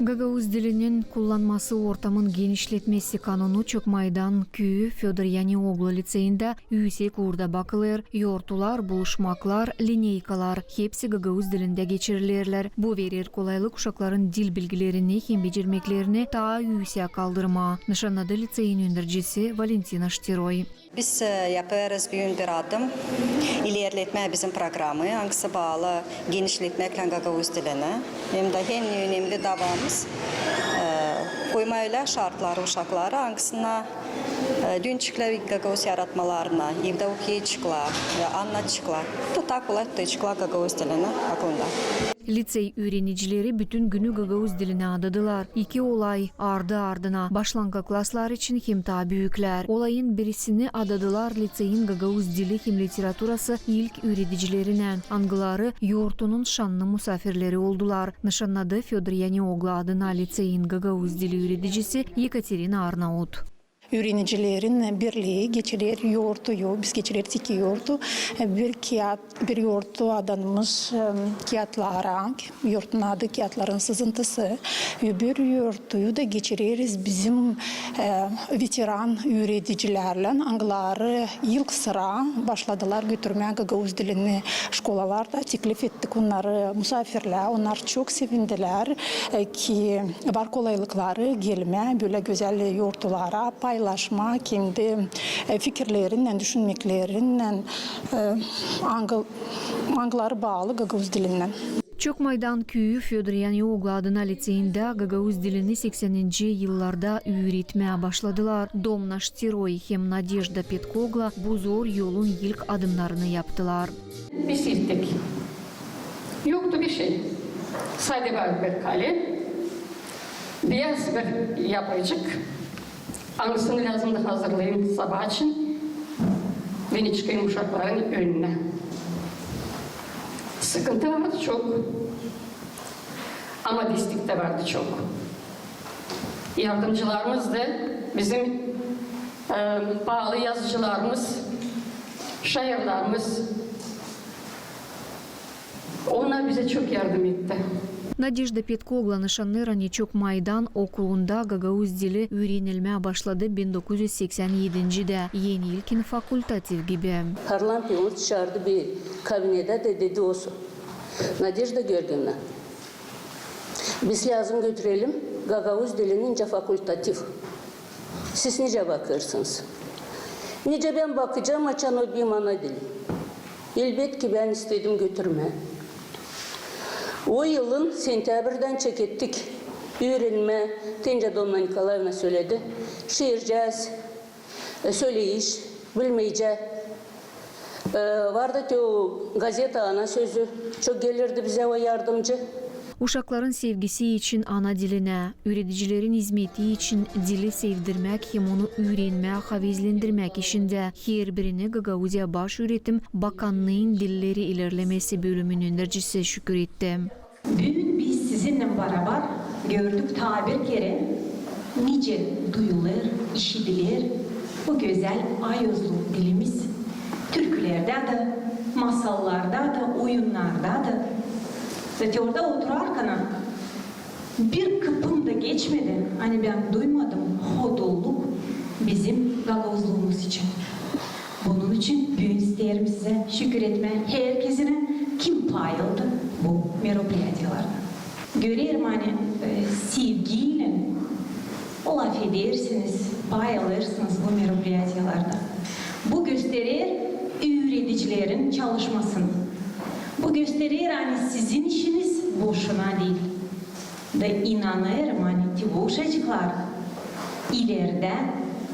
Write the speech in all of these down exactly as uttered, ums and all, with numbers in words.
Gagauz dilinin kullanması ortamın genişletmesi kanunu Çokmaydan küüyü Födor Yanioglu liţeyindä üüsek uurda bakılêr. Yortular, buluşmaklar, lineykalar, hepsi gagauz dilindä geçirilerlär. Bu verer kolaylık uşakların dil bilgilerini hem becermeklerini taa üüsää kaldırmaa, nışannadı liţeyin öndercisi Valentina Ştiroy. Biz, e, yapêrız büün bir adım, ilerletmää bizim programı, angısı baalı genişletmäklän gagauz dilini. Hem dä en önemli davamız, e, koymaa ölä şartları uşaklara, angısına, e, düüncüklär gagauz yaratmalarına, evdä okuyaceklar, e, annayaceklar. Da taa kolay tutaceklar gagauz dilini aklında. Liţey üürenicileri bütün günü gagauz dilinä adadılar. İki olay ardı-ardına, başlanka klaslar için hem taa büüklär. Olayın birisini adadılar liţeyin gagauz dili hem literaturası ilk üüredicilerinä, angıları yortunun şannı musaafirleri oldular, nışannadı Födor Yanioglu adına liţeyin gagauz dili üüredicisi Ekaterina Arnaut. Üürenicilerin birlii geçirer yortuyu, biz geçireriz iki yortu, bir kiyat, bir yortu adanmış, e, kiyatlara, yortunun adı Kiyatların sızıntısı, öbür yortuyu da geçireriz bizim, e, veteran üüredicilärlän, angıları ilk sıra başladılar götürmää gagauz dilini şkolalarda, teklif ettik onnarı musaafirlää, onnar çok sevindilär, e, ki var kolaylıkları gelmää bölä gözäl yortulara, paylaşmaa kendi, e, fikirlerinnän, düşünmeklerinnän, e, angı-, angıları baalı gagauz dilinnän. Çokmaydan küüyü Födor Yanioglu adına liţeyindä gagauz dilini sekseninci yıllarda üüretmää başladılar. Domna Ştiroy hem Nadejda Petkogla bu zor yolun ilk adımnarını yaptılar. Biz ilk tek. Yoktu bir şey. Sade var bir kalem, beyaz bir yapıcık, angısını lääzımdı hazırlayım sabaa için, da ne çıkayım uşakların önünä. Sıkıntı vardı çok, ama destek tä vardı çok. Yardımcılarımız da bizim, e, baalı yazıcılarımız, şairlarımız, onnar bizä çok yardım etti. Nadejda Petkogla nışannêêr, ani Çokmaydan okulunda gagauz dili üürenilmää başladı bin dokuz üz seksän edincä, eni ilkin fakultativ gibi. Harlampiy onu çaardı bir kabinetä da dedi: "Osa, Nadejda Georgievna, biz lääzım götürelim gagauz dilini nicä fakultativ. Siz nicä bakêrsınız?" Nicä bän bakacam, açan o benim ana dilim. Elbetki, bän istedim götürmää. O yılın sentäbrdän çekettik üürenmää, te nicä Domna Nikolaevna söledi, şiircäz, e, söleyiş, bilmeycä. E, vardı te o gazeta "Ana sözü", çok gelirdi bizä o yardımcı. Uşakların sevgisi için ana dilinä, üüredicilerin izmeti için dili sevdirmäk hem onu üürenmää havezlendirmäk işindä herbirini Gagauziya Baş üüretim bakannıın dilleri ilerlemesi bölümün öndercisi şükür etti. Büün biz sizinnän barabar gördük taa bir kerä, nicä duyulêr, işidiler bu gözäl ayozlu dilimiz türkülerdä dä, masallarda da, oyunnarda da. Zaten orada oturarkana bir kıpım da geçmedi, ani bän duymadım hodulluk bizim gagauzluumuz için. Bunun için büün isteerim sizä şükür etmää herkezinä, kim pay aldı bu meropriyatiyalarda. Görerim, ani, e, sevgiylän lafedersiniz, pay alêrsınız bu meropriyatiyalarda. Bu gösterer üüredicilerin çalışmasını. Bu gösterer, ani sizin işiniz boşuna diil. Da inanêrım, ani te bu uşacıklar ilerdä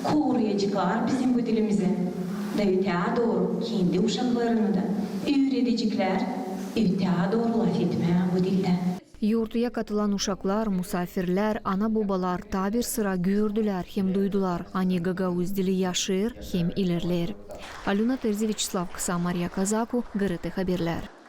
koruyaceklar bizim bu dilimizi. Da ötää dooru kendi uşaklarını da üüredeceklär ötää dooru lafetmää bu dildä. Yortuya katılan uşaklar, musaafirlär, ana-bobalar taa bir sıra gördülär hem duydular, ani gagauz dili yaşêêr hem ilerleer. Alöna Terzi, Vyaçeslav Kısa, Mariya Kazaku, GRT Haberlär.